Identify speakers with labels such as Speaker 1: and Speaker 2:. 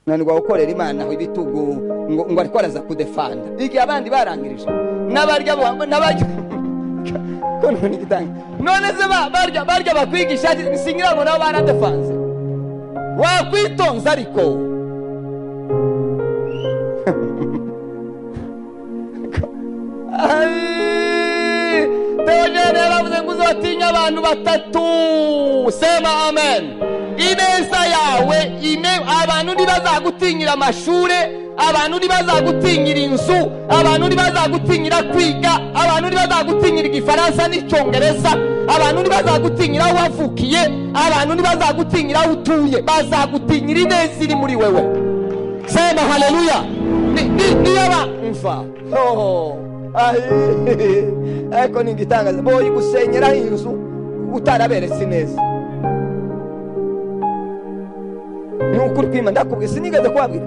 Speaker 1: Nanirwa gukorera Imana aho ibitugu ngo ariko araza kudefanda igihe abandi barangirije n'abarya n'abarya ko none igitanga none se barya bakwigisha singira ngo nabo baradefanze. Wakwitonza ariko Teogene yaravuze ngo uzotinya abantu batatu. Sema amen. Ineza yawe abantu ntibazagutinyira amashure, abantu ntibazagutinyira inzu, abantu ntibazagutinyira kwiga, abantu ntibazagutinyira igifaransa n'icyongereza, abantu ntibazagutinyira aho wavukiye, abantu ntibazagutinyira aho utuye, bazagutinyira ineza iri muri wewe. Sema haleluya. Niyo mva ariko ni igitangaza boyi gusenyeraho inzu utaraberetse ineza. Ni ukuri kwima ndakubwiye, sinigeze kubabwira.